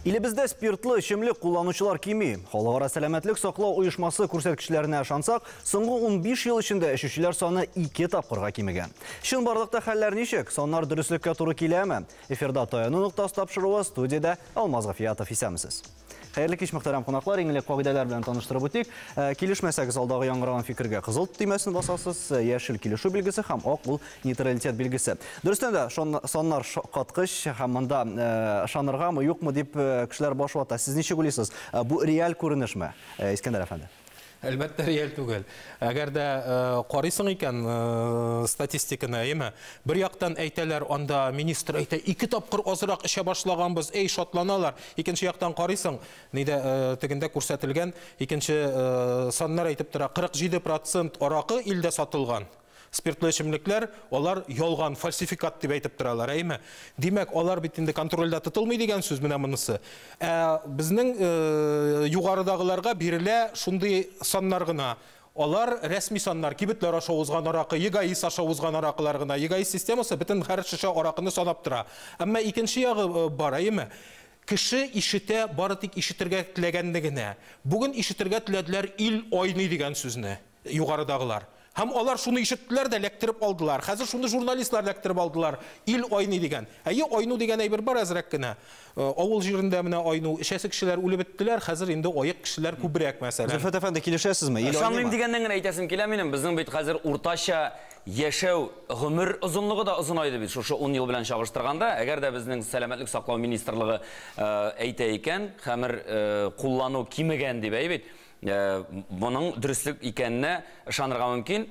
Илебездә спиртлы эчемлек кулланучылар кими. Халыкара сәламәтлек саклау оешмасы күрсәткечләренә ышансак, соңгы 15 ел эчендә эчүчеләр саны 2 тапкырга кимегән. Чынбарлыкта хәлләр ничек? Саннар дөреслеккә туры киләме? Эфирда Таяну ноктасы тапшыруы, студиядә Алмаз Гафиятов. Исәнмесез. Хәерле кич, мөхтәрәм кунаклар. Иң элек кагыйдәләр белән таныштырып үтик. Килешмәсәгез, алдагы яңгыраган фикергә кызыл төймәсен басасыз, яшел килешү билгесе һәм ак ул нейтралитет билгесе. Дөрестән дә, саннар шаккаткыч һәм монда ышаныргамы, юкмы дип кешеләр баш вата. Сез ничек уйлыйсыз, бу реаль күренешме, Искәндәр әфәнде? Әлбәттә, реаль түгел. Әгәр дә карыйсың икән статистиканы, әйеме? Бер яктан әйтәләр, анда министр әйтә, 2 тапкыр азрак эчә башлаганбыз, эй, шатланалар. Икенче яктан карыйсың, нидә тегендә күрсәтелгән икенче саннар әйтеп тора, 47% аракы илдә сатылган. Спиртлы эчемлекләр, алар ялган, фальсификат дип әйтеп торалар, әйеме? Димәк, алар бит инде контрольдә тотылмый дигән сүз менә монысы. Ә безнең югарыдагыларга бирелә шундый саннар гына. Алар рәсми саннар, кибетләр аша узган аракы, ЕГАИС аша узган аракылар гына. ЕГАИС системасы бөтен һәр шешә аракыны санап тора. Әмма икенче ягы бар, әйеме? Кеше ишетә, бары тик ишетергә теләгәнне генә. Бүген ишетергә теләделәр ил айный дигән сүзне югарыдагылар. Һәм алар шуны ишеттеләр дә ләктереп алдылар. Хәзер шуны журналистлар ләктереп алдылар. Ил айный дигән. Әйе, айну дигән әйбер бар әзрәк кенә. Авыл җирендә менә айну, эчәсе кешеләр үлеп беттеләр, хәзер инде аек кешеләр күбрәк, мәсәлән. Зөлфәт әфәнде, килешәсезме? Ил Ышанмыйм айныймы? дигәннән генә әйтәсем килә минем. Безнең бит хәзер уртача яшәү гомер озынлыгы да озынайды бит шушы 10 ел белән чагыштырганда. Әгәр дә безнең сәламәтлек саклау министрлыгы әйтә икән, хәмер куллану кимегән дип, әй бит, моның дөреслек икәненә ышанырга мөмкин.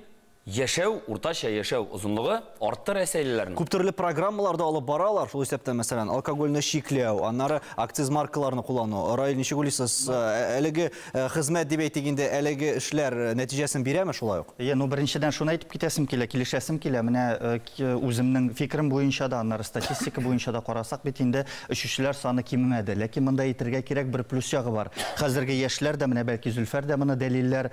Яшәү, уртача яшәү озынлыгы артты рәсәйлеләрнең. Күп төрле программалар да алып баралар, шул исәптән, мәсәлән, алкогольне чикләү, аннары акциз маркаларны куллану. Раил, ничек уйлыйсыз, әлеге хезмәт дип әйтик инде, әлеге эшләр нәтиҗәсен бирәме шулай ук? Әйе, ну беренчедән шуны әйтеп китәсем килә, килешәсем килә. Менә үземнең фикерем буенча да, аннары статистика буенча да карасак бит инде эчүчеләр саны кимемәде. Ләкин монда әйтергә кирәк, бер плюс ягы бар. Хәзерге яшьләр дә, менә бәлки Зөлфәр дә моны дәлилләр,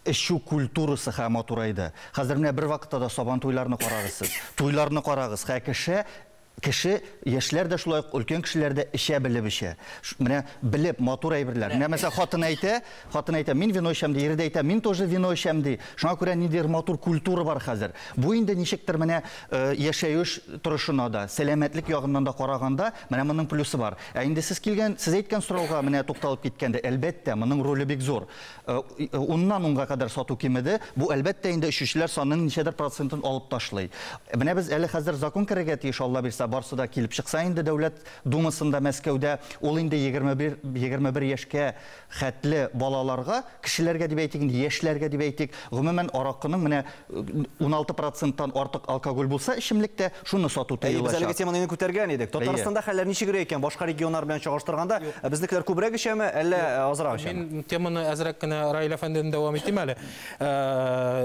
эчү культурасы һәм матурайды. Хәзер менә бер вакытта да сабан туйларны карагыз сез. Туйларны карагыз. Һә кеше, яшьләр дә шулай ук, өлкән кешеләр дә эчә белеп эчә. Менә белеп матур әйберләр. Менә мәсәлән, хатын әйтә, мин вино эчәм ди, ире дә әйтә, мин тоже вино эчәм ди. Шуңа күрә ниндидер матур культура бар хәзер. Бу инде ничектер менә яшәеш торышына да, сәламәтлек ягыннан да караганда, менә моның плюсы бар. Ә инде сез әйткән сорауга менә тукталып киткәндә, әлбәттә, моның роле бик зур. Уннан унга кадәр сату кимеде. Бу әлбәттә инде эчүчеләр санының ничәдер процентын алып ташлый. Менә без әле хәзер закон керергә тиеш, Алла бирсә, барсы да килеп чыкса инде Дәүләт Думасында, Мәскәүдә, ул инде 21 яшькә хәтле балаларга, кешеләргә дип әйтик инде, яшьләргә дип әйтик, гомумән аракының менә 16 проценттан артык алкоголь булса эчемлектә, шуны сату Әйе, без әлеге тыелачак. теманы инде күтәргән идек. Татарстанда хәлләр ничегрәк икән? Башка регионнар белән чагыштырганда, безнекеләр күбрәк эчәме, әллә азрак эчәме? Мин теманы әзрәк кенә Раил әфәндедән дәвам итим әле.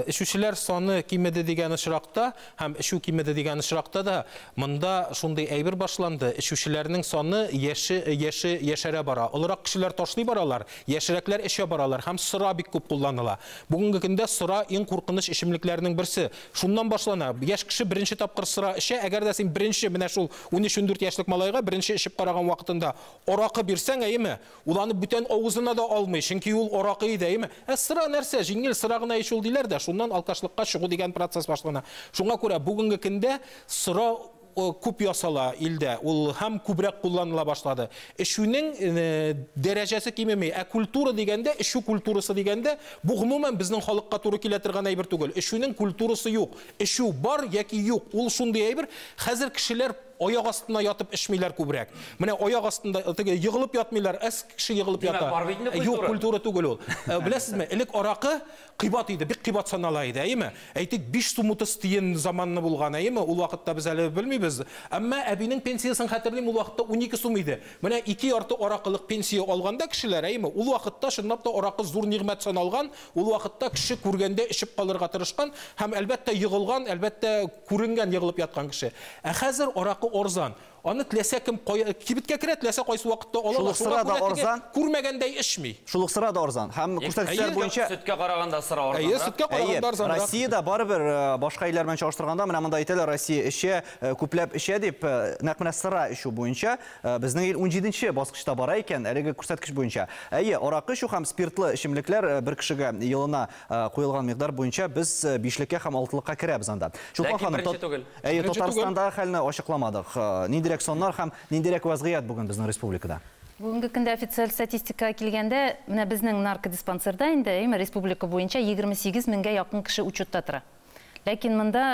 Эчүчеләр саны кимеде дигән очракта һәм эчү кимеде дигән очракта да монда шундый әйбер башланды. Эчүчеләрнең саны яше яшәрә бара. Олырак кешеләр ташлый баралар, яшерәкләр эчә баралар һәм сыра бик күп кулланыла. Бүгенге көндә сыра иң куркыныч эчемлекләрнең берсе. Шуннан башлана. Яшь кеше беренче тапкыр сыра эчә, әгәр дә син беренче менә шул ун өч-ун дүрт яшьлек малайга беренче эчеп караган вакытында аракы бирсәң, әйеме? Ул аны бүтән авызына да алмый, чөнки ул аракы иде, әйеме? Ә сыра нәрсә? Җиңел сыра гына ич ул диләр дә, шуннан алкашлыкка чыгу дигән процесс башлана. Шуңа күрә бүгенге көндә сыра күп ясала илдә, ул һәм күбрәк кулланыла башлады. Эчүнең дәрәҗәсе кимеми. Ә культура дигәндә, эчү культурасы дигәндә, бу гомумән безнең халыкка туры килә торган әйбер түгел. Эчүнең культурасы юк. Эчү бар яки юк. Ул шундый әйбер. Хәзер кешеләр аяк астына ятып эчмиләр күбрәк. Менә аяк астында теге егылып ятмыйлар, әз кеше егылып Димәк, ята. бар бит инде Юк, культура. культура түгел ул. Беләсезме, элек аракы кыйбат иде, бик кыйбат санала иде, әйеме? Әйтик, 5 сум 30 тиен заманны булган, әйеме? Ул вакытта без әле белмибез. Әмма әбинең пенсиясен хәтерлим, ул вакытта 12 сум иде. Менә ике ярты аракылык пенсия алганда кешеләр, әйеме? Ул вакытта чынлап та аракы зур нигъмәт саналган, ул вакытта кеше күргәндә эчеп калырга тырышкан һәм әлбәттә егылган, әлбәттә күренгән егылып яткан кеше. Ә хәзер аракы арзан. Аны теләсә кем кибеткә керә, теләсә кайсы вакытта ала. Шул сыра да арзан. Күрмәгәндәй эчми. Шул сыра да арзан. Һәм күрсәткечләр буенча сөткә караганда сыра арзан. Әйе, сөткә караганда арзан. Россиядә барыбер башка илләр белән чагыштырганда, менә монда әйтәләр, Россия эчә, күпләп эчә дип, нәкъ менә сыра эчү буенча безнең ил 17нче баскычта бара икән, әлеге күрсәткеч буенча. Әйе, аракы эчү һәм спиртлы эчемлекләр бер кешегә елына куелган микъдар буенча без 5леккә һәм 6лыкка керәбез анда. Чулпан ханым, әйе, Татарстандагы хәлне ачыкламадык. Ниндирәк саннар һәм ниндирәк вазгыять бүген безнең республикада? Бүгенге көндә официаль статистика килгәндә, менә безнең наркодиспансерда инде, әйме, республика буенча 28 меңгә якын кеше учетта тора. Ләкин монда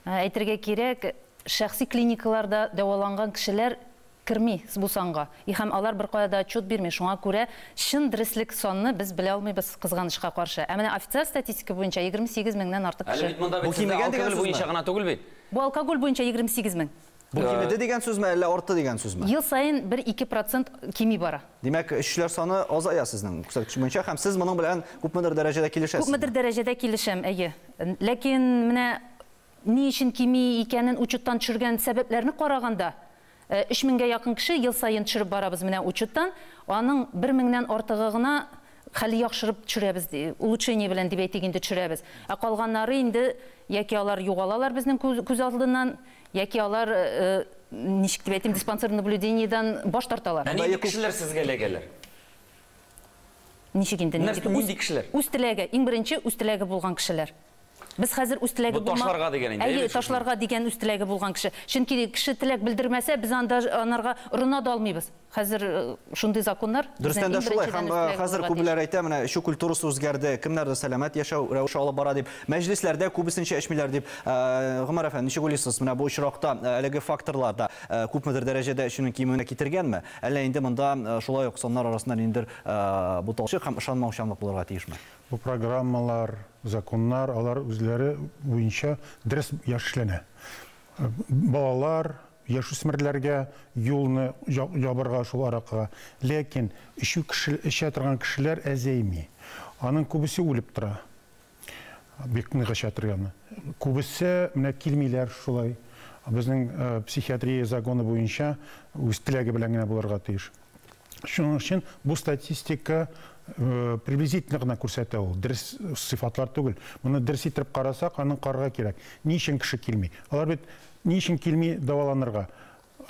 әйтергә кирәк, шәхси клиникаларда дәваланган кешеләр керми бу санга. И һәм алар бер кая да отчет бирми. Шуңа күрә чын дөреслек санны без белә алмыйбыз, кызганычка каршы. Ә менә официаль статистика буенча 28 меңнән артык кеше. Әле бит монда бит алкоголь буенча гына түгел бит. Бу алкоголь буенча 28 мең. Бу кимеде дигән сүзме, әллә артты дигән сүзме? Ел саен 1-2% кими бара. Димәк, эшчеләр саны азая сезнең күрсәткеч буенча, һәм сез моның белән күпмедер дәрәҗәдә килешәсез. Күпмедер дәрәҗәдә килешәм, әйе. Ләкин менә ни өчен кими икәнен учеттан төшергән сәбәпләрне караганда, 3 меңгә якын кеше ел саен төшереп барабыз менә учеттан, аның 1 меңнән артыгы гына хәле яхшырып төшерәбез, улучшение белән дип әйтик инде төшерәбез. Ә калганнары инде яки алар югалалар безнең күз алдыннан, яки алар ничек дип әйтим, диспансер наблюдениедән баш тарталар. Ә нинди кешеләр сезгә эләгәләр? Ничек инде? Нинди кешеләр? Үз теләге, иң беренче үз теләге булган кешеләр. Без хәзер үз теләге булмаган. Бу ташларга дигән инде. Әйе, ташларга дигән үз теләге булган кеше. Чөнки кеше теләк белдермәсә, без анда анарга орына да алмыйбыз. Хәзер шундый законнар. Дөрестән дә шулай, һәм хәзер күпләр әйтә, менә эчү культурасы үзгәрде, кемнәрдер сәламәт яшәү рәвеше алып бара дип, мәҗлесләрдә күбесенчә эчмиләр дип. Гомәр әфәнде, ничек уйлыйсыз, менә бу очракта әлеге факторлар да күпмедер дәрәҗәдә эчүнең кимүенә китергәнме? Әллә инде монда шулай ук саннар арасында ниндидер буталчык һәм ышанмаучанлык булырга тиешме? Бу программалар, законнар, алар үзләре буенча дөрес яшьләнә. Балалар, яшүсмерләргә юлны ябырга шул аракыга. Ләкин эчә торган кешеләр әзәйми. Аның күбесе үлеп тора. Бик нык эчә торганы. Күбесе менә килмиләр шулай. Безнең психиатрия законы буенча үз теләге белән генә булырга тиеш. Шуның өчен бу статистика приблизительно гына күрсәтә ул. Дөрес сыйфатлар түгел. Моны дөрес итеп карасак, аның карарга кирәк. Ни өчен кеше килми? Алар бит ни өчен килми дәваланырга?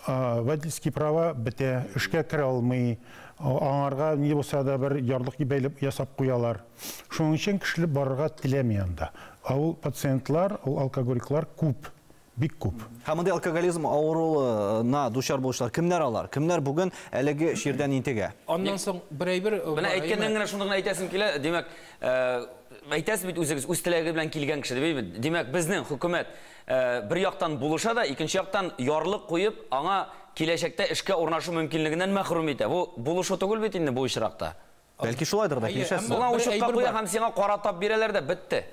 Водительский права бетә, эшкә керә алмый, аңарга ни булса да бер ярлык бәйләп ясап куялар. Шуның өчен кешеләр барырга теләми анда. Ә ул пациентлар, ул алкоголиклар күп. Бик күп. Һәм мондый алкоголизм авыруына дучар булучылар кемнәр алар? Кемнәр бүген әлеге чирдән интегә? Аннан соң бер әйбер... Менә әйткәннән генә шуны гына әйтәсем килә. Димәк, әйтәсез бит үзегез, үз теләге белән килгән кеше, димәк, димәк, безнең хөкүмәт бер яктан булыша да, икенче яктан ярлык куеп, аңа киләчәктә эшкә урнашу мөмкинлегеннән мәхрүм итә. Бу булышу түгел бит инде бу очракта. Бәлки шулайдыр да, килешәсез. Моңа учетка куя һәм сиңа кара тап бирәләр дә, бетте.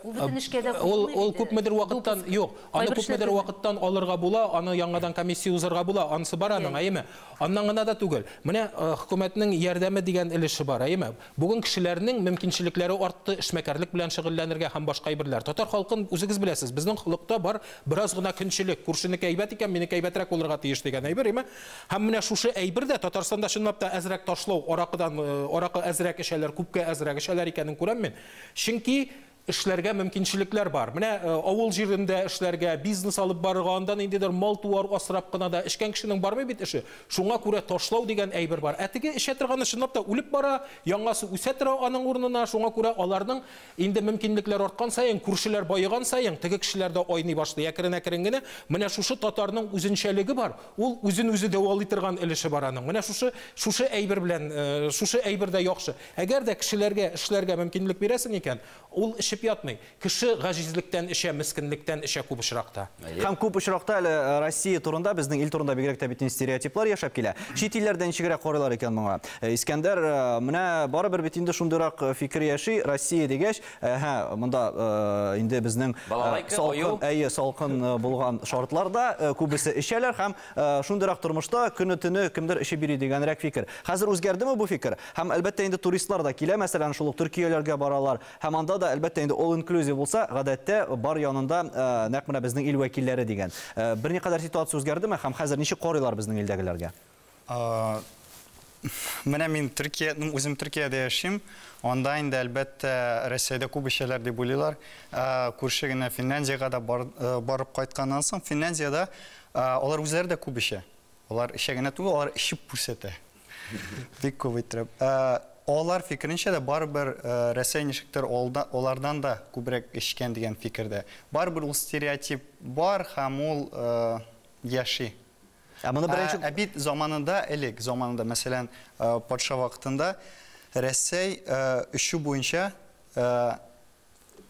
Ул күпмедер вакыттан, юк, аны күпмедер вакыттан алырга була, аны яңадан комиссия узарга була, анысы бар аның, әйеме? Аннан гына да түгел. Менә хөкүмәтнең ярдәме дигән өлеше бар, әйеме? Бүген кешеләрнең мөмкинчелекләре артты, эшмәкәрлек белән шөгыльләнергә һәм башка әйберләр. Татар халкын үзегез беләсез, безнең халыкта бар бераз гына көнчелек, күршенеке әйбәт икән, минеке әйбәтрәк булырга тиеш дигән әйбер, әйеме? Һәм менә шушы әйбер дә Татарстанда чынлап та әзрәк ташлау, аракыдан, аракы әзрәк эчәләр, күпкә әзрәк эчәләр икәнен күрәм мин. Чөнки эшләргә мөмкинчелекләр бар. Менә авыл җирендә эшләргә, бизнес алып барырга, андан ниндидер мал-туар асрап кына да эчкән кешенең бармый бит эше. Шуңа күрә ташлау дигән әйбер бар. Ә теге эчә торганы чынлап та үлеп бара, яңасы үсә тора аның урынына. Шуңа күрә аларның инде мөмкинлекләр арткан саен, күршеләр баеган саен, теге кешеләр дә айный башлый. Әкрен-әкрен генә менә шушы татарның үзенчәлеге бар. Ул үзен үзе дәвалый торган өлеше бар аның. Менә шушы әйбер белән, шушы әйбер дә яхшы. Әгәр дә кешеләргә эшләргә мөмкинлек бирәсең икән, ул эчеп ятмый. Кеше гаҗизлектән эчә, мескенлектән эчә күп очракта. Һәм күп очракта әле Россия турында, безнең ил турында бигрәк тә бит стереотиплар яшәп килә. Чит илләрдә ничегрәк карыйлар икән моңа? Искәндәр, менә барыбер бит инде шундыйрак фикер яши, Россия дигәч, әһә, монда инде безнең салкын, әйе, салкын булган шартларда күбесе эчәләр һәм шундыйрак тормышта көне-төне кемдер эчеп йөри дигәнрәк фикер. Хәзер үзгәрдеме бу фикер? Һәм әлбәттә инде туристлар да килә, мәсәлән, шул ук Төркияләргә баралар. Һәм анда да әлбәттә Әлбәттә инде all inclusive булса, гадәттә бар янында нәкъ менә безнең ил вәкилләре дигән. Берникадәр ситуация үзгәрдеме һәм хәзер ничек карыйлар безнең илдәгеләргә? Менә мин Төркия, үзем Төркиядә яшим. Анда инде әлбәттә Россиядә күп эчәләр дип уйлыйлар. Күрше генә Финляндиягә дә барып кайтканнан соң, Финляндиядә алар үзләре дә күп эчә. Алар эчә генә түгел, алар эчеп күрсәтә. Бик күп иттереп. Алар фикеренчә дә барыбер Россия ничектер алардан да күбрәк эчкән дигән фикердә. Барыбер ул стереотип бар һәм ул яши. Ә моны беренче Ә бит заманында, элек заманында, мәсәлән, патша вакытында Рәсәй эчү буенча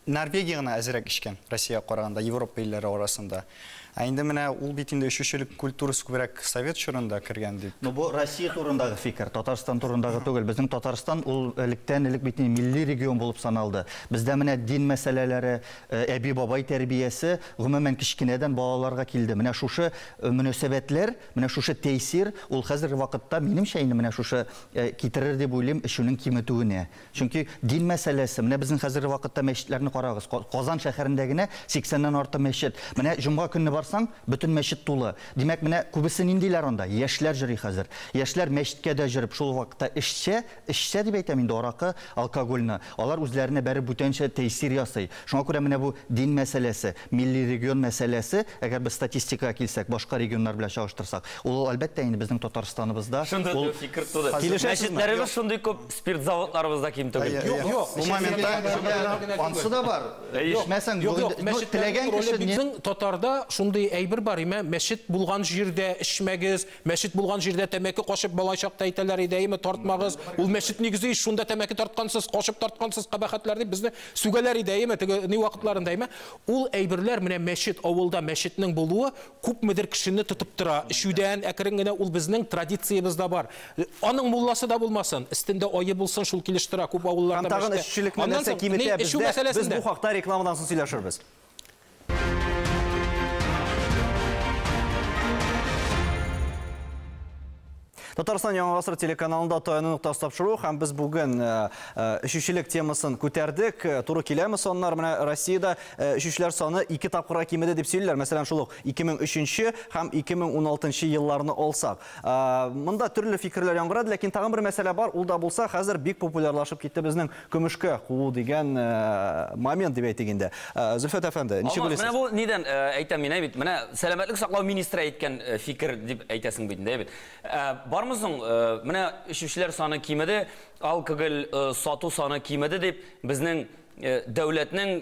Норвегия гына әзрәк эчкән Россиягә караганда, Европа илләре арасында. Ә инде менә ул бит инде эчүчелек культурасы күбрәк совет чорында кергән дип. Но бу Россия турындагы фикер, Татарстан турындагы түгел. Безнең Татарстан ул электән элек бит инде милли регион булып саналды. Бездә менә дин мәсьәләләре, әби-бабай тәрбиясе гомумән кечкенәдән балаларга килде. Менә шушы мөнәсәбәтләр, менә шушы тәэсир ул хәзерге вакытта минемчә инде менә шушы китерер дип уйлыйм эчүнең киметүенә. Чөнки дин мәсьәләсе, менә безнең хәзерге вакытта мәчетләрне карагыз. Казан шәһәрендә генә 80-нән артык мәчет. Менә җомга көнне барсаң, бөтен мәчет тулы. Димәк, менә күбесе ниндиләр анда? Яшьләр йөри хәзер. Яшьләр мәчеткә дә йөреп, шул вакытта эшчә, эшчә дип әйтәм инде аракы, алкогольне. Алар үзләренә бәреп бүтәнчә тәэсир ясый. Шуңа күрә менә бу дин мәсьәләсе, милли регион мәсьәләсе, әгәр без статистикага килсәк, башка регионнар белән чагыштырсак, ул әлбәттә инде безнең Татарстаныбызда Шундый ул фикер туды. Килешәсезме? Мәчетләребез шундый күп, спирт заводларыбыз да ким түгел. Юк, юк. Бу моментта Ансы да бар. Эчмәсәң, Юк, юк, теләгән кеше не безнең татарда шундый әйбер бар, име, мәчет булган җирдә эчмәгез, мәчет булган җирдә тәмәке кашып балачакта әйтәләр иде, име, тартмагыз. Ул мәчет нигезе ич, шунда тәмәке тарткансыз, кашып тарткансыз, кабахәтләр дип безне сүгәләр иде, име, теге ни вакытларында, име. Ул әйберләр менә мәчет, авылда мәчетнең булуы күпмедер кешене тотып тора. Эчүдән әкрен генә ул безнең традициябездә бар. Аның мулласы да булмасын, өстендә ае булсын, шул килеш тора күп авылларда. Һәм тагын эчүчелекне нәрсә киметә бездә? Без бу хакта рекламадан соң сөйләшербез. Татарстан Яңа Гасыр телеканалында таяну ноктасы тапшыру һәм без бүген эчүчелек темасын күтәрдек. Туры киләме саннар? Менә Россиядә эчүчеләр саны 2 тапкырга кимеде дип сөйлиләр. Мәсәлән, шул ук 2003 һәм 2016 елларны алсак. Монда төрле фикерләр яңгырады, ләкин тагын бер мәсьәлә бар. Ул да булса хәзер бик популярлашып китте безнең көмешкә куу дигән момент дип әйтик инде. Зөлфәт әфәнде, ничек уйлыйсыз? Менә бу нидән әйтәм мин бит. Менә сәламәтлек саклау министры әйткән фикер дип әйтәсең бит инде, бит. Бармы соң, менә эчүчеләр саны кимеде, алкоголь сату саны кимеде дип безнең дәүләтнең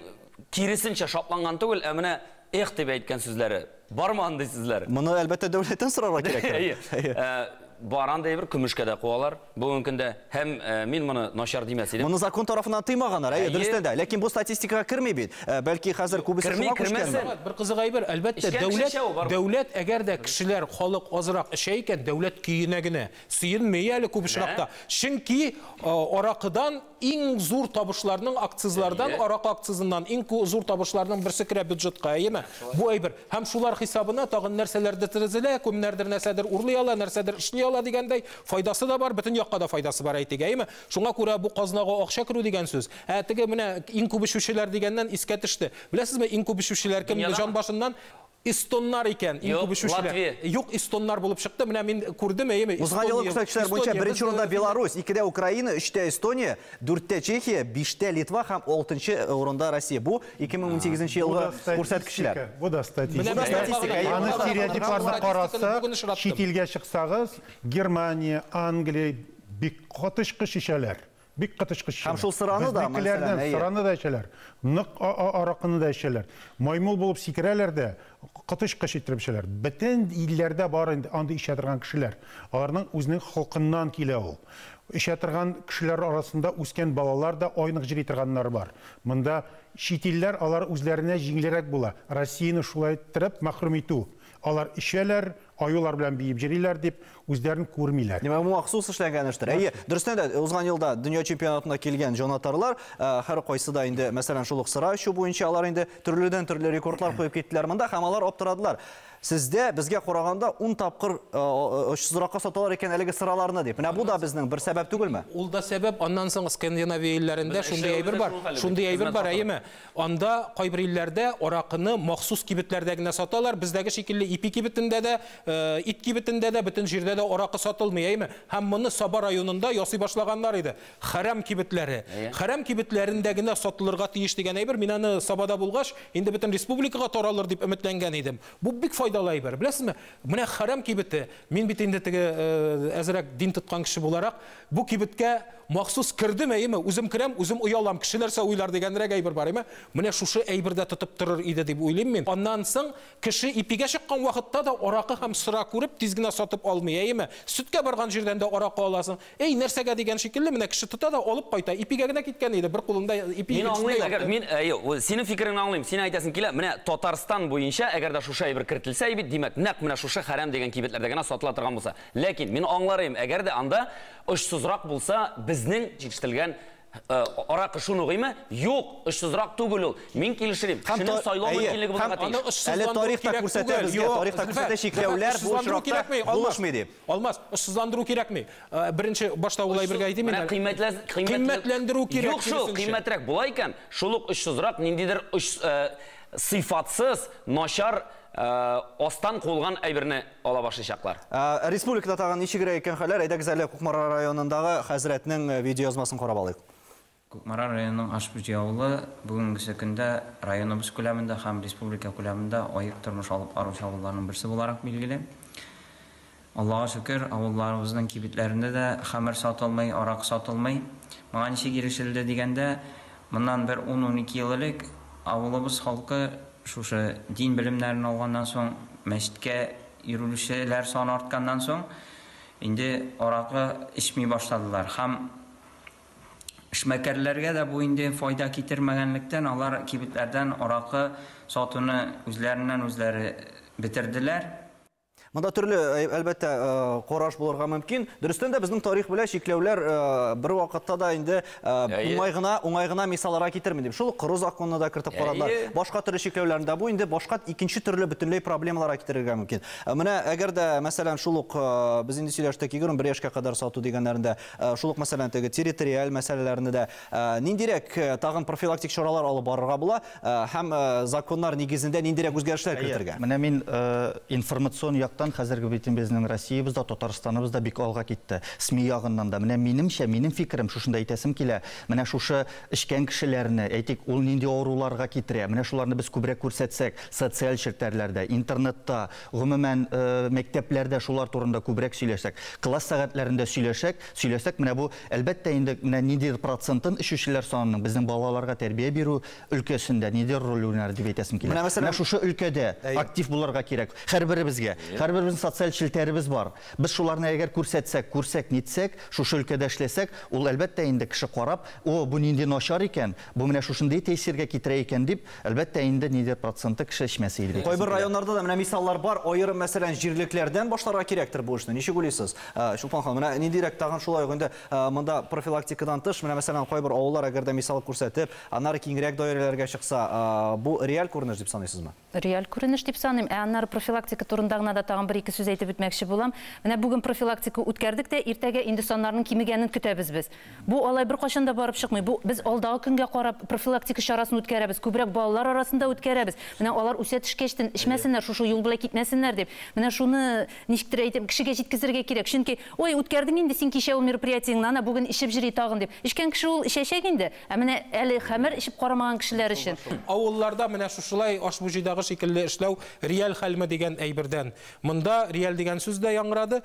киресенчә шатланган түгел, ә менә эх дип әйткән сүзләре. Бармы андый сүзләр? Моны әлбәттә дәүләттән сорарга кирәк. Бар андый бер көмешкә дә куалар бүгенге көндә, һәм мин моны начар димәс идем. Моны закон тарафыннан тыймаганнар, әйе, дөрестән дә. Ләкин бу статистикага керми бит. Бәлки хәзер күбесе шуңа күчкән. Бер кызык әйбер, әлбәттә, дәүләт әгәр дә кешеләр, халык азрак эчә икән, дәүләт көенә генә сөенми әле күп очракта. Чөнки аракыдан иң зур табышларның акцизлардан, аракы акцизыннан иң зур табышларның берсе керә бюджетка, әйеме? Бу әйбер. Һәм шулар хисабына тагын нәрсәләрдер терезелә, кемнәрдер нәрсәдер урлый ала, нәрсәдер эшли ала дигәндәй, файдасы да бар, бөтен якка да файдасы бар әйтик, әйеме? Шуңа күрә бу казнага акча керү дигән сүз. Ә теге менә иң күп эчүчеләр дигәннән искә төште. Беләсезме, иң күп эчүчеләр кем? Җан башыннан эстоннар икән, иң күп эчүчеләр. Юк, эстоннар булып чыкты. Менә мин күрдем, әйеме? Узган елгы күрсәткечләр буенча беренче урында Беларусь, 2-дә Украина, 3-тә Эстония, 4-тә Чехия, 5-тә Литва һәм 6-нчы урында Россия. Бу 2018 елгы күрсәткечләр. Бу да статистика. Аны стереотипларны карасак, чит илгә чыксагыз, Германия, Англия бик катышкыч эчәләр. Бик катышкыч. Һәм шул сыраны да, мәсәлән, сыраны да эчәләр. Нык аракыны да эчәләр. Маймыл булып сикерәләр дә, катышкыч иттереп эчәләр. Бөтен илләрдә бар инде андый эчә торган кешеләр. Аларның үзенең холкыннан килә ул. Эчә торган кешеләр арасында үскән балалар да айнык җыри торганнар бар. Монда чит илләр алар үзләренә җиңелрәк була. Россияне шулай иттереп мәхрүм итү. Алар эчәләр, аюлар белән биеп җөриләр дип, Үзләрен күрмиләр. Димәк, бу махсус эшләнгән эштер. Әйе, дөрестән дә, узган елда дөнья чемпионатына килгән җанатарлар, һәр кайсы да инде, мәсәлән, шул ук сыра эчү буенча алар инде төрледән-төрле рекордлар куеп киттеләр монда һәм алар аптырадылар. Сездә безгә караганда 10 тапкыр очсызракка саталар икән әлеге сыраларны дип. Менә бу да безнең бер сәбәп түгелме? Ул да сәбәп. Аннан соң Скандинавия илләрендә шундый әйбер бар. Шундый әйбер бар, әйеме? Анда кайбер илләрдә аракыны махсус кибетләрдә генә саталар. Бездәге шикелле ипи кибетендә дә, ит кибетендә дә, бөтен җирдә дә аракы сатылмый, әйеме? Һәм моны Саба районында ясый башлаганнар иде. Хәрам кибетләре. Хәрам кибетләрендә генә сатылырга тиеш дигән әйбер. Мин аны Сабада булгач, инде бөтен республикага таралыр дип өметләнгән идем. Бу бик файдалы әйбер. Беләсезме? Менә хәрам кибете. Мин бит инде теге әзрәк дин тоткан кеше буларак, бу кибеткә махсус кердем, әйеме? Үзем керәм, үзем оялам, кеше нәрсә уйлар дигәнрәк әйбер бар, әйеме? Менә шушы әйбер дә тотып торыр иде дип уйлыйм мин. Аннан соң кеше ипигә чыккан вакытта да аракы һәм сыра күреп тиз генә сатып алмый, әйеме? Сөткә барган җирдән дә аракы аласың. Эй, нәрсәгә дигән шикелле, менә кеше тота да алып кайта. Ипигә генә киткән иде, бер кулында ипи. Мин аңлыйм, әгәр мин, синең фикереңне аңлыйм. Син әйтәсең килә, менә Татарстан буенча әгәр дә шушы әйбер кертелсә бит, димәк, нәкъ менә шушы хәрам дигән кибетләрдә генә сатыла торган булса. Ләкин мин аңларым, әгәр дә анда очсызрак булса, безнең җитештерелгән аракы шуны гыйме? Юк, очсызрак түгел ул. Мин килешерим. Кешенең сайлау мөмкинлеге булырга тиеш. Әле тарих та күрсәтә безгә, тарих та күрсәтә чикләүләр бу очракта булышмый дип. Алмаз, очсызландыру кирәкми. Беренче башта ул әйбергә әйтим инде. Кыйммәтләндерү кирәк. Юк шул, кыйммәтрәк була икән, шул ук очсызрак ниндидер сыйфатсыз, начар астан куылган әйберне ала башлыйчаклар. Республикада тагын ничегрәк икән хәлләр? Әйдәгез әле Кукмара районындагы хәзрәтнең видеоязмасын карап алыйк. Кукмара районының Ашбуҗи авылы бүгенге көндә районыбыз күләмендә һәм республика күләмендә аек тормыш алып баручы авылларның берсе буларак билгеле. Аллаһка шөкер, авылларыбызның кибетләрендә дә хәмер сатылмый, арак сатылмый. Моңа ничек ирешелде дигәндә, моннан бер 10-12 ел элек авылыбыз халкы шушы дин белемнәрен алганнан соң, мәчеткә йөрүчеләр саны артканнан соң, инде аракы эчми башладылар. Һәм эшмәкәрләргә дә бу инде файда китермәгәнлектән, алар кибетләрдән аракы сатуны үзләреннән үзләре бетерделәр. Монда төрле, әлбәттә, караш булырга мөмкин. Дөрестән дә безнең тарих белән чикләүләр бер вакытта да инде уңай гына мисалларга китерми дип. Шул коры законны да кертеп карадылар. Башка төрле чикләүләрне дә бу инде башка икенче төрле бөтенләй проблемаларга китерергә мөмкин. Менә әгәр дә, мәсәлән, шул ук без инде сөйләштек, 21 яшькә кадәр сату дигәннәрендә, шул ук мәсәлән, теге территориаль мәсьәләләрне дә ниндирәк тагын профилактик чаралар алып барырга була һәм законнар нигезендә ниндирәк үзгәрешләр кертергә? Менә мин информацион яктан хәзерге бит безнең Россиябез дә, Татарстаныбыз да бик алга китте. СМИ ягыннан да. Менә минемчә, минем фикерем шушында әйтәсем килә. Менә шушы эчкән кешеләрне, әйтик, ул нинди авыруларга китерә. Менә шуларны без күбрәк күрсәтсәк, социаль челтәрләрдә, интернетта, гомумән мәктәпләрдә шулар турында күбрәк сөйләшсәк, класс сәгатьләрендә сөйләшсәк, менә бу әлбәттә инде менә ниндидер процентын эчүчеләр санының безнең балаларга тәрбия бирү өлкәсендә ниндидер роль уйнар дип әйтәсем килә. Менә шушы өлкәдә актив булырга кирәк һәрберебезгә. Һәрберебезнең социаль челтәребез бар. Без шуларны әгәр күрсәтсәк, күрсәк, нитсәк, шушы өлкәдә эшләсәк, ул әлбәттә инде кеше карап, о, бу нинди начар икән, бу менә шушындый тәэсиргә китерә икән дип, әлбәттә инде ниндидер проценты кеше эчмәсе иде. Кайбер районнарда да менә мисаллар бар, аерым мәсәлән җирлекләрдән башларга кирәктер бу эшне. Ничек уйлыйсыз? Чулпан ханым, менә ниндирәк тагын шулай ук инде монда профилактикадан тыш, менә мәсәлән кайбер авыллар әгәр дә мисал күрсәтеп, аннары киңрәк даирәләргә чыкса, бу реаль күренеш дип саныйсызмы? Реаль күренеш дип саныйм. Ә аннары профилактика турында гына да тагын бер-ике сүз әйтеп үтмәкче булам. Менә бүген профилактика үткәрдек тә, иртәгә инде саннарның кимегәнен көтәбез без. Бу алай беркайчан да барып чыкмый. Бу без алдагы көнгә карап профилактика чарасын үткәрәбез, күбрәк балалар арасында үткәрәбез. Менә алар үсә төшкәчтен эчмәсеннәр, шушы юл белән китмәсеннәр дип. Менә шуны ничектер әйтеп кешегә җиткезергә кирәк. Чөнки ой, үткәрдең инде син кичә ул мероприятиеңне, ана бүген эчеп йөри тагын дип. Эчкән кеше ул эчәчәк инде. Ә менә әле хәмер эчеп карамаган кешеләр өчен. Авылларда менә шушылай Ашбуҗидагы шикелле эшләү реаль хәлме дигән әйбердән. Монда реаль дигән сүз дә яңгырады.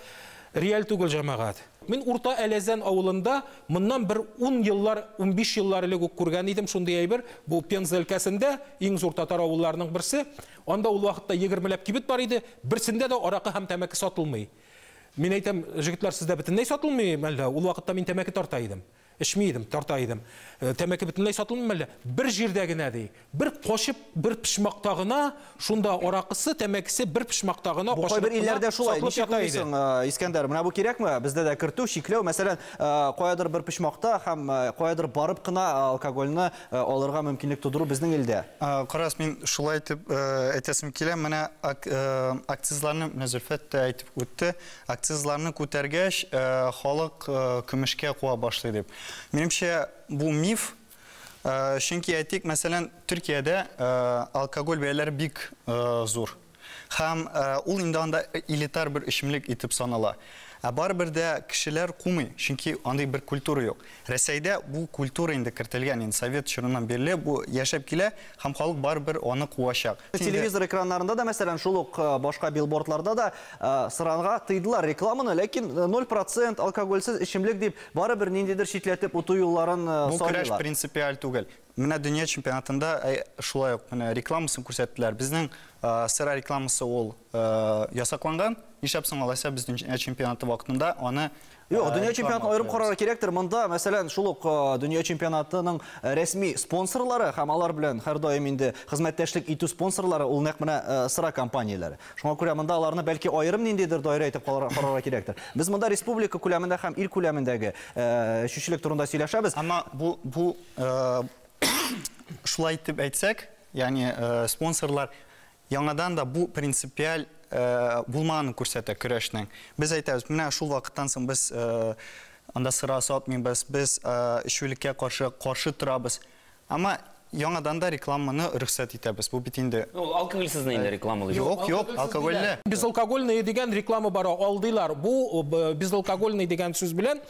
Реаль түгел, җәмәгать. Мин Урта Әләзән авылында моннан бер 10 еллар, 15 еллар элек үк күргән идем шундый әйбер. Бу Пенза өлкәсендә иң зур татар авылларының берсе. Анда ул вакытта 20ләп кибет бар иде. Берсендә дә аракы һәм тәмәке сатылмый. Мин әйтәм, җегетләр, сездә бөтенләй сатылмый мәллә? Ул вакытта мин тәмәке тарта идем. Эчми идем, тарта идем. Тәмәке бөтенләй сатылмый әллә? Бер җирдә генә ди. Бер кашып, бер почмакта гына, шунда аракысы, тәмәкесе бер почмакта гына. Бу кайбер илләрдә шулай. Ничек уйлыйсың, Искәндәр? Менә бу кирәкме? Бездә дә кертү, чикләү, мәсәлән, каядыр бер почмакта һәм каядыр барып кына алкогольне алырга мөмкинлек тудыру безнең илдә. Карас, мин шулай итеп әйтәсем килә. Менә акцизларны, менә Зөлфәт тә әйтеп үтте. Акцизларны күтәргәч, халык көмешкә куа башлый дип. Минемчә, бу миф. Чөнки әйтик, мәсәлән, Төркиядә алкоголь бәяләре бик зур. Һәм ул инде анда элитар бер эчемлек итеп санала. Ә барыбер дә кешеләр кумый, чөнки андый бер культура юк. Рәсәйдә бу культура инде кертелгән, инде совет чорыннан бирле бу яшәп килә, һәм халык барыбер аны куачак. Телевизор экраннарында да, мәсәлән, шул ук башка билбордларда да сыранга тыйдылар рекламаны, ләкин 0% алкогольсез эчемлек дип барыбер ниндидер читләтеп үтү юлларын Бу көрәш сайлыйлар. принципиаль түгел. Менә дөнья чемпионатында шулай ук менә рекламасын күрсәттеләр. Безнең сыра рекламасы ул ясакланган. Нишләп соң алайса без дөнья чемпионаты вакытында аны Юк, дөнья чемпионатын аерым карарга кирәктер. Монда, мәсәлән, шул ук дөнья чемпионатының рәсми спонсорлары һәм алар белән һәрдаим инде хезмәттәшлек итү спонсорлары ул нәкъ менә сыра компанияләре. Шуңа күрә монда аларны бәлки аерым ниндидер даирә итеп карарга кирәктер. Без монда республика күләмендә һәм ил күләмендәге эчүчелек турында сөйләшәбез. Әмма бу шулай итеп әйтсәк, ягъни спонсорлар яңадан да бу принципиаль булмаганын күрсәтә көрәшнең. Без әйтәбез, менә шул вакыттан соң без анда сыра сатмыйбыз, без эчүлеккә каршы торабыз. Әмма яңадан да рекламаны рөхсәт итәбез. Бу бит инде Ул алкогольсезне инде рекламалый. Юк, юк, алкогольле. Безалкогольный дигән реклама бара, алдыйлар. Бу безалкогольный дигән сүз белән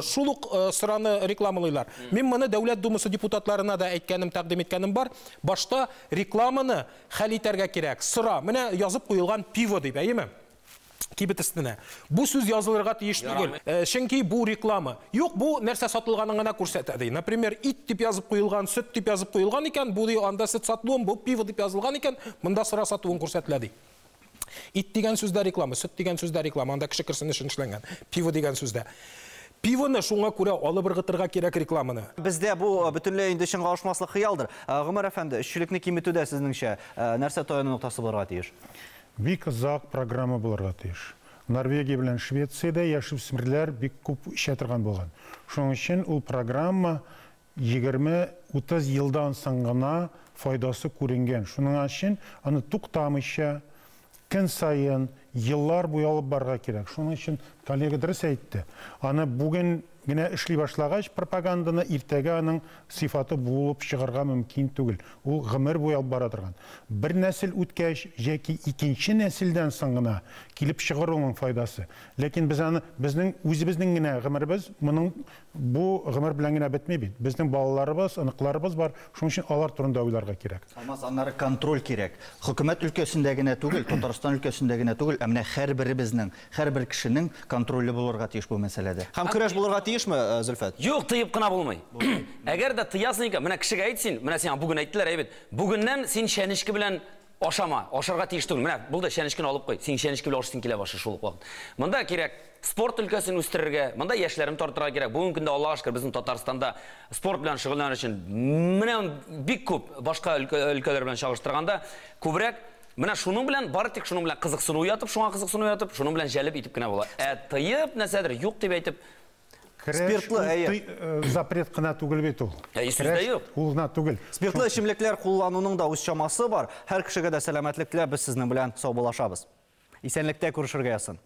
шул ук сыраны рекламалыйлар. Мин моны Дәүләт Думасы депутатларына да әйткәнем, тәкъдим иткәнем бар. Башта рекламаны хәл итәргә кирәк. Сыра, менә язып куелган пиво дип, әйеме? Кибет өстенә. Бу сүз язылырга тиеш түгел. Чөнки бу реклама. Юк, бу нәрсә сатылганын гына күрсәтә ди. Например, ит дип язып куелган, сөт дип язып куелган икән, бу ди анда сөт сатылуын, бу пиво дип язылган икән, монда сыра сатуын күрсәтелә ди. Ит дигән сүздә реклама, сөт дигән сүздә реклама, анда кеше керсен өчен эшләнгән. Пиво дигән сүздә. Пивоны шуңа күрә алып ыргытырга кирәк рекламаны. Бездә бу бөтенләй инде чынга ашмаслык хыялдыр. Гомәр әфәнде, эшчелекне киметүдә сезнеңчә нәрсә таяну ноктасы булырга тиеш? Бик озак программа булырга тиеш. Норвегия белән Швециядә яшүсмерләр бик күп эчә торган булган. Шуның өчен ул программа 20-30 елдан соң гына файдасы күренгән. Шуның өчен аны туктамыйча көн саен еллар буе алып барырга кирәк. Шуның өчен коллега дөрес әйтте. Аны бүген генә эшли башлагач пропаганданы иртәгә аның сыйфаты булып чыгарга мөмкин түгел. Ул гомер буе алып бара торган. Бер нәсел үткәч, яки икенче нәселдән соң гына килеп чыгар аның файдасы. Ләкин без аны, безнең үзебезнең генә гомеребез моның бу гомер белән генә бетми бит. Безнең балаларыбыз, оныкларыбыз бар. Шуның өчен алар турында уйларга кирәк. Алмаз, аннары контроль кирәк. Хөкүмәт өлкәсендә генә түгел, Татарстан өлкәсендә генә түгел, ә менә һәрберебезнең, һәрбер кешенең контроле булырга тиеш бу мәсьәләдә. Һәм көрәш булырга тиешме, Зөлфәт? Юк, тыеп кына булмый. Әгәр дә тыясың икән, менә кешегә әйт син, менә сиңа бүген әйттеләр, әйбәт. Бүгеннән син чәнечке белән ашама, ашарга тиеш түгел. Менә булды, чәнечкене алып куй. Син чәнечке белән ашасың килә башы шул ук вакыт. Монда кирәк спорт өлкәсен үстерергә, монда яшьләрне тартырга кирәк. Бүгенге көндә Аллаһка шөкер, безнең Татарстанда спорт белән шөгыльләнер өчен менә бик күп башка өлкәләр белән чагыштырганда күбрәк менә шуның белән, бары тик шуның белән кызыксыну ятып, шуңа кызыксыну ятып, шуның белән җәлеп итеп кенә була. Ә тыеп нәрсәдер юк дип әйтеп, Спиртлы, әйе. Запрет кына түгел бит ул. Әйе, сүз дә юк. Ул гына түгел. Спиртлы эчемлекләр куллануның да үз чамасы бар. Һәр кешегә дә сәламәтлек теләп, без сезнең белән саубуллашабыз. Исәнлектә күрешергә язсын.